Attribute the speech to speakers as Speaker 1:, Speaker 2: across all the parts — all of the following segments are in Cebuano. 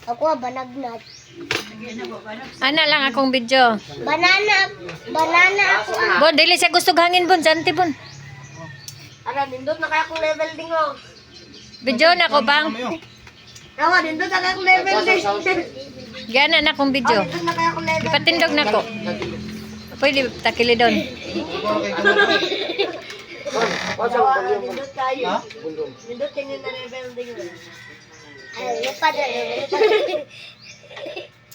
Speaker 1: Ako banagnat.
Speaker 2: Ana lang akong video.
Speaker 1: Banana, banana ako ah.
Speaker 2: Bon, dili siya gusto hangin bon, santi bon.
Speaker 1: Ara, nindot na kaya akong level ding oh.
Speaker 2: Video na ko bang.
Speaker 1: Rawa, nindot na kaya akong level ding.
Speaker 2: Gana na akong video.
Speaker 1: Nindot na kaya akong level.
Speaker 2: Ipatindog na ko. Pwede takili doon.
Speaker 1: Rawa, nindot kayo. Nindot kayo na level ding. Ay, lupad na, lupad.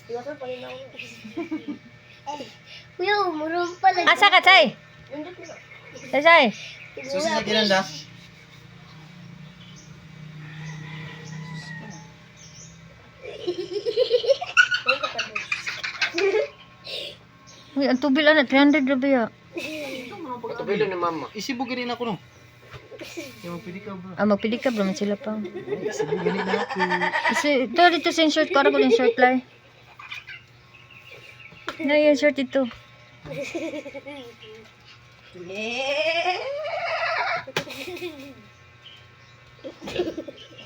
Speaker 1: Iwasan pa rin ako. Kuya, umurong pala.
Speaker 2: Asa ka, Tay?
Speaker 1: Nindot na.
Speaker 2: Tay, Tay.
Speaker 3: Susi sa ginanda.
Speaker 2: Uy, ang tubil ana 300 ra ba ya?
Speaker 4: Patubilo ni mama.
Speaker 3: Isibo ganin ako no. Kaya magpili ka bro.
Speaker 2: Ah, magpili ka bro, man sila pa.
Speaker 3: Isibo ganin ako.
Speaker 2: Kasi, ito dito sa shirt ko, ara ko yung shirt lay. Na yung shirt ito.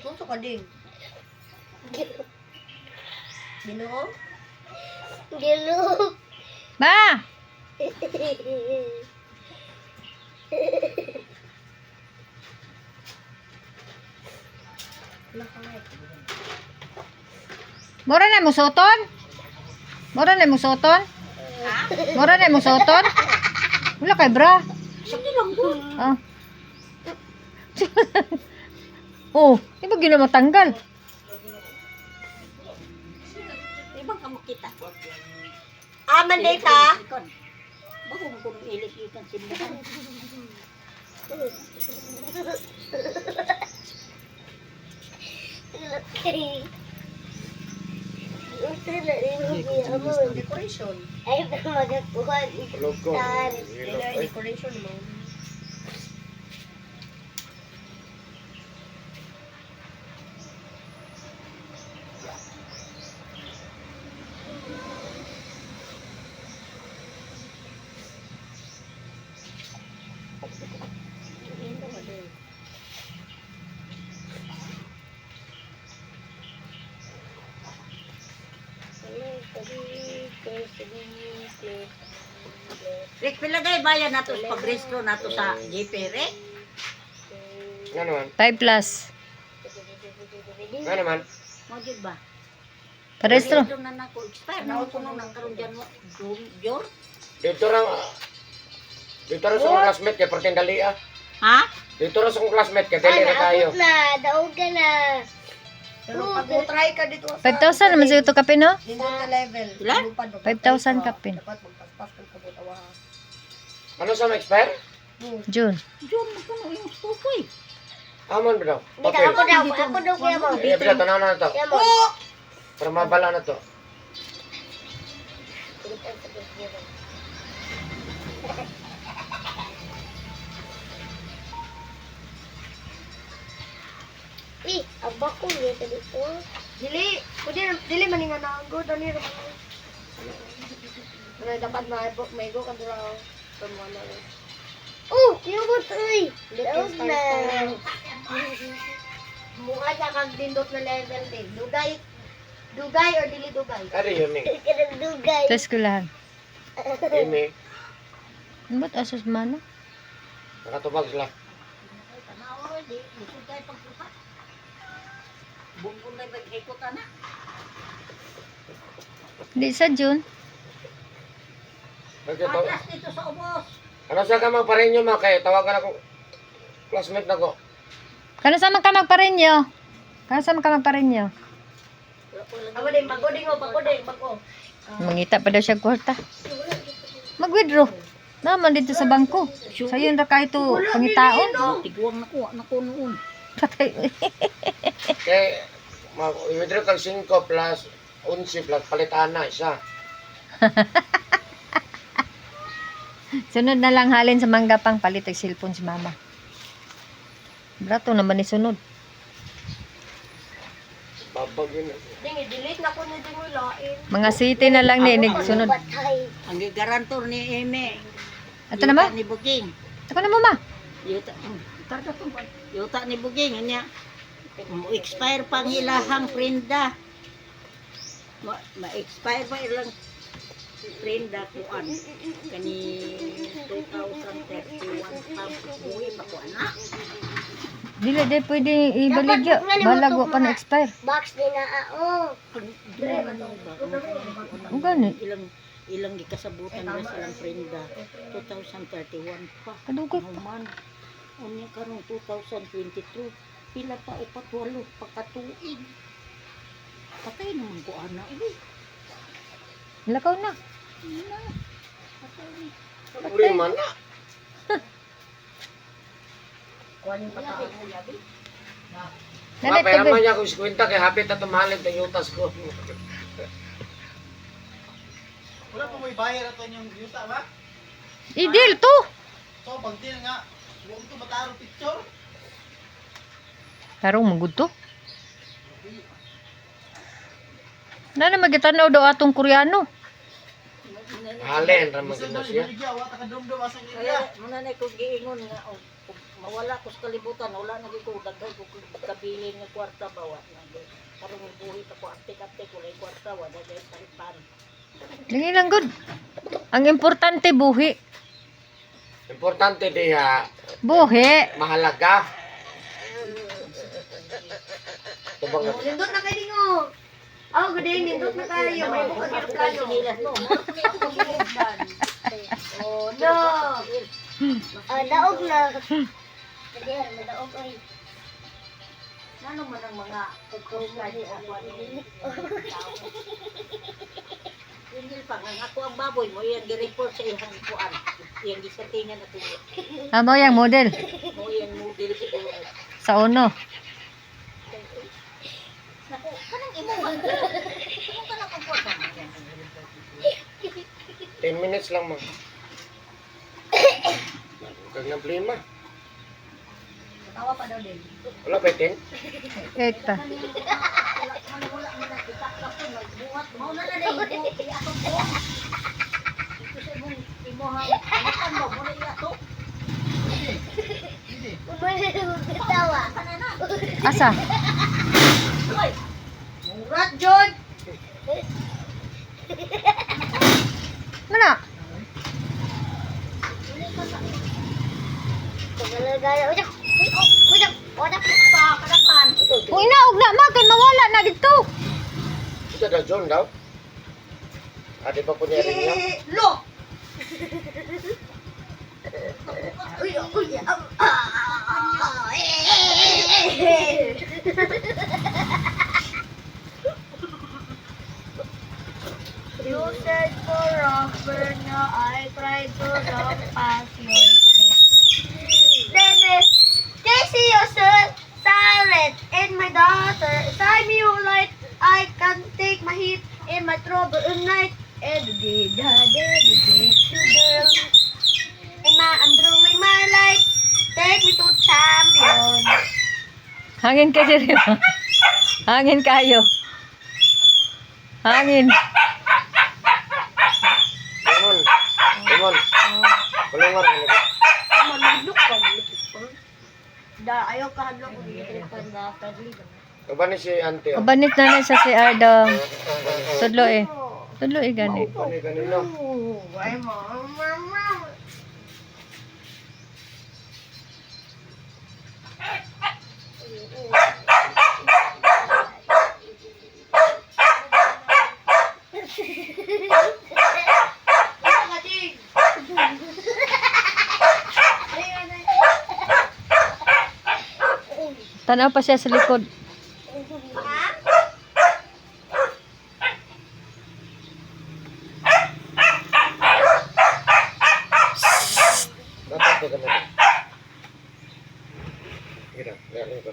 Speaker 1: Suso ka din. Ginoo? Ginoo.
Speaker 2: Ba! Mura na mo suoton? Mura na mo suoton? Mura na mo suoton? Wala kay bra. Ah. Oh, di ba ginamatanggal?
Speaker 5: Ibang ka makita.
Speaker 1: Ah, Mandeta.
Speaker 5: Bago mo kung ilik-ikan simbahan.
Speaker 1: Decoration. Ay, magakuha.
Speaker 4: Tulog ko.
Speaker 1: Star.
Speaker 4: Hilot, ay.
Speaker 1: Decoration mo.
Speaker 5: Rick, pilagay bayan nato sa pag-restro nato sa GP, Rick?
Speaker 4: Nga naman.
Speaker 2: 5 plus.
Speaker 4: Nga naman.
Speaker 5: Mo jud ba?
Speaker 2: Parestro.
Speaker 5: Restro na nako expire na ko nung nang karon dyan mo. Jor?
Speaker 4: Dito ra dito ra sa akong classmate kay perting dali ah.
Speaker 5: Ha?
Speaker 4: Dito ra sa akong classmate kay dali ra kayo.
Speaker 1: Naabot na. Daog ka na. Pero pag mo-try ka dito sa
Speaker 2: 5,000 naman siguro to kapin, no?
Speaker 1: nindot na level.
Speaker 5: Ilan?
Speaker 1: Lupad,
Speaker 2: 5,000 kapin.
Speaker 1: Dapat magpaspas kang kabutawa.
Speaker 4: Ano sa ma-expire?
Speaker 2: June.
Speaker 5: Jor mo kuno yung stupoy.
Speaker 4: Amon ba daw?
Speaker 1: Dito
Speaker 4: Papel.
Speaker 1: ako daw. Ako daw kuya mo.
Speaker 4: Eh, bila tanaw na to.
Speaker 1: Kuya mo.
Speaker 4: Para mabala na to.
Speaker 1: Eh, aba ko niya dito. Dili, pwede dili man nga nago dali ra man. Pero dapat may go ka dira pamuana. Oh, yubot uy. Daog na. Mukha siya kag dindot na level din. Dugay, dugay or dili dugay?
Speaker 4: Ari yun ni.
Speaker 1: Dugay.
Speaker 2: Sa eskwelahan.
Speaker 4: Imi.
Speaker 2: Ba't asas mano?
Speaker 4: Nakatubag sila.
Speaker 5: Tanaw, di lisod kay pagkuha. Bumbong na maghikot ana.
Speaker 2: Di sa June.
Speaker 4: Nagkataw.
Speaker 5: Atlas dito sa ubos.
Speaker 4: Ano sa ka magparinyo ma kay tawagan ako classmate nako.
Speaker 2: Kano sa man ka magparinyo? Kano sa man ka magparinyo?
Speaker 1: Ako din, bago din, oh, bago din, bago.
Speaker 2: Mangita pa daw siya kwarta. Mag-withdraw. Naman dito sa bangko. Sayon ra kayo to pangitaon.
Speaker 5: Tiguang nakuha na ko noon.
Speaker 2: Patay.
Speaker 4: Kay ma-withdraw kag 5 plus 11 plus palitan na isa.
Speaker 2: Sunod na lang halin sa mangga pang palit og cellphone si mama. Brato naman ni sunod.
Speaker 4: Babag yun.
Speaker 1: Ding, i-delete na ko ni ding lain.
Speaker 2: Mga city na lang ni sunod.
Speaker 1: Patay.
Speaker 5: Ang gigarantor ni Eme.
Speaker 2: Ato na ma?
Speaker 5: Yuta ni Buging.
Speaker 2: Ako na mo ma.
Speaker 5: Yuta, targa to. Yuta ni Buging nya. Mo expire pang ilahang prenda. Ma-expire pa ilang prenda kuan kani 2031 pa buhi pa ko anak.
Speaker 2: Dili di pwede ibaligya. Balag wa pa na expire.
Speaker 1: Box din na ah, oh.
Speaker 2: Ang gani.
Speaker 5: Ilang ilang gikasabutan nila sa ilang prenda 2031 pa.
Speaker 2: Kadugay pa.
Speaker 5: Human unya karon 2022 pila pa upat walo pa ka tuig. Patay naman ko ana uy.
Speaker 2: Lakaw na.
Speaker 5: Na. Patay ni.
Speaker 4: Problema na.
Speaker 1: Kuan yung pataas.
Speaker 4: Ma,
Speaker 2: Nanay
Speaker 4: pera
Speaker 2: tubig.
Speaker 4: man niya kung 50 kay hapit na tumahalin ang yutas ko.
Speaker 3: Wala pa mo'y bayar ato inyong yuta ba?
Speaker 2: Idil to.
Speaker 3: So, pag deal nga, huwag to mataro picture.
Speaker 2: Tarong magud to. Nana magitanaw daw atong Koreano.
Speaker 4: Halin, ramang
Speaker 3: Bisan
Speaker 4: gino
Speaker 3: daw,
Speaker 4: siya.
Speaker 3: ibaligya, wala ka dumdum asang
Speaker 5: Kaya
Speaker 3: area.
Speaker 5: muna na ko giingon nga og og mawala ko sa kalibutan wala na gyud ko daghay ko kabilin nga kwarta ba wa na gyud. Karong buhi pa ko antik-antik walay kwarta wa na gyud palipan.
Speaker 2: Lingi lang gud. Ang importante buhi.
Speaker 4: Importante diha,
Speaker 2: Buhi.
Speaker 4: mahalaga. Tubang na.
Speaker 1: Nindot na kayo dingo. Oh, good day, nindot na kayo. May bukas yung plano.
Speaker 5: Sinilas mo.
Speaker 1: Oh, no. Ah, daog na. Hindi, madaog oy.
Speaker 5: Nano man ang mga kukustay ako ani. Ingil pa nga ako ang baboy mo iyang gi-report sa iyang kuan. Iyang gisatingan ako
Speaker 2: Amo yang model
Speaker 5: mo iyang model siguro.
Speaker 2: sa uno.
Speaker 5: Nako, kanang imo ba? Imo ka lang ang kuan.
Speaker 4: 10 minutes lang, ma. Huwag kang problema.
Speaker 1: Tawa pa daw din.
Speaker 4: Wala pa 10?
Speaker 2: Eight pa.
Speaker 5: Wala man na itaktak ko magbuhat mao na na dai iatok ko. Ito sa imong imuhang anakan mo mo na iatok.
Speaker 1: Tawa.
Speaker 2: Asa?
Speaker 5: Hoy,
Speaker 1: Murat, John.
Speaker 2: Mana?
Speaker 1: Gala-gala. Ujak. Uy, oh, ujak. Ujak.
Speaker 5: pa kadapan.
Speaker 2: Kung inaog na ma kay mawala na dito.
Speaker 4: Ito daw, John daw. Ate pa po niya rin niya.
Speaker 5: Lo.
Speaker 1: Uy, uy, ah, ah, eh, eh, eh. You said for rock, but now I tried to rock past your street. Then, Casey, you said silent, and my daughter, time you light, I can take my heat in my trouble at night. And the da da da da and my, I'm drawing my life. Take me to champion.
Speaker 2: Hangin ka diri. Hangin kayo. Hangin.
Speaker 4: Limon. Limon. Kulungan mo ba?
Speaker 1: Manudlok ka, manudlok ka. Da, ayaw ka hadlok kung gitripan na tadli.
Speaker 4: Uban ni si auntie. oh.
Speaker 2: Kabanit na na sa CR daw. Tudlo eh. Tudlo eh gani.
Speaker 4: Uban ni ganino.
Speaker 1: Oh, ay mama.
Speaker 2: Tanaw pa siya sa likod.
Speaker 4: Dapat ko ganito. Sige na, meron ko.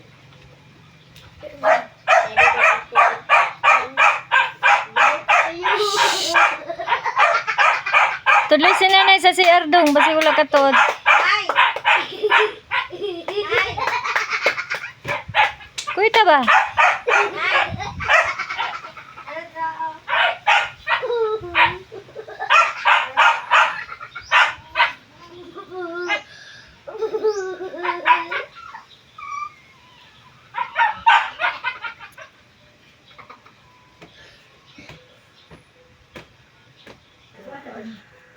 Speaker 2: Tudlo si nanay sa CR dong basi wala ka tuod.
Speaker 1: Ay!
Speaker 2: Kuita ba?
Speaker 1: Ay.